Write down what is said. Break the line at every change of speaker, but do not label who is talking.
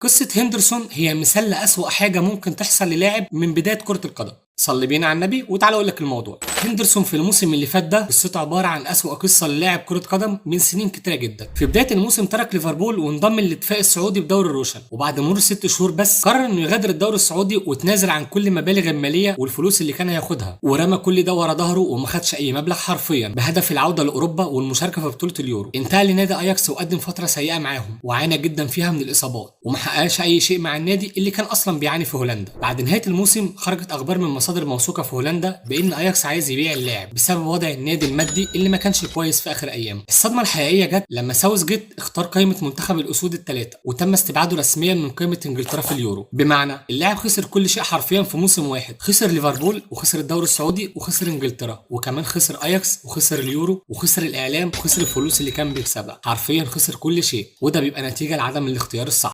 قصة هندرسون هي مثال لأسوأ حاجة ممكن تحصل للاعب من بداية كرة القدم. صلي بينا على النبي وتعالى اقول لك الموضوع. هندرسون في الموسم اللي فات ده قصته عبارة عن اسوأ قصة للاعب كره قدم من سنين كتيرة جدا. في بداية الموسم ترك ليفربول وانضم للاتفاق السعودي بدوري الروشن، وبعد مرور 6 شهور بس قرر انه يغادر الدوري السعودي وتنازل عن كل المبالغ المالية والفلوس اللي كان هياخدها، ورمى كل ده ورا ظهره وما خدش اي مبلغ حرفيا، بهدف العودة لاوروبا والمشاركة في بطوله اليورو. انتقل لنادي اياكس وقدم فترة سيئه معاهم وعانى جدا فيها من الاصابات وما حققش اي شيء مع النادي اللي كان اصلا بيعاني في هولندا. بعد نهاية الموسم خرجت اخبار من مصادر موثوقة في هولندا بان اياكس عايز يبيع اللاعب بسبب وضع النادي المادي اللي ما كانش كويس في اخر ايامه. الصدمة الحقيقية جت لما ساوثجيت اختار قائمة منتخب الاسود الثلاثة وتم استبعاده رسميا من قائمة انجلترا في اليورو. بمعنى اللاعب خسر كل شيء حرفيا في موسم واحد، خسر ليفربول وخسر الدوري السعودي وخسر انجلترا وكمان خسر اياكس وخسر اليورو وخسر الاعلام وخسر الفلوس اللي كان بيكسبها. حرفيا خسر كل شيء، وده بيبقى نتيجة لعدم الاختيار الصح.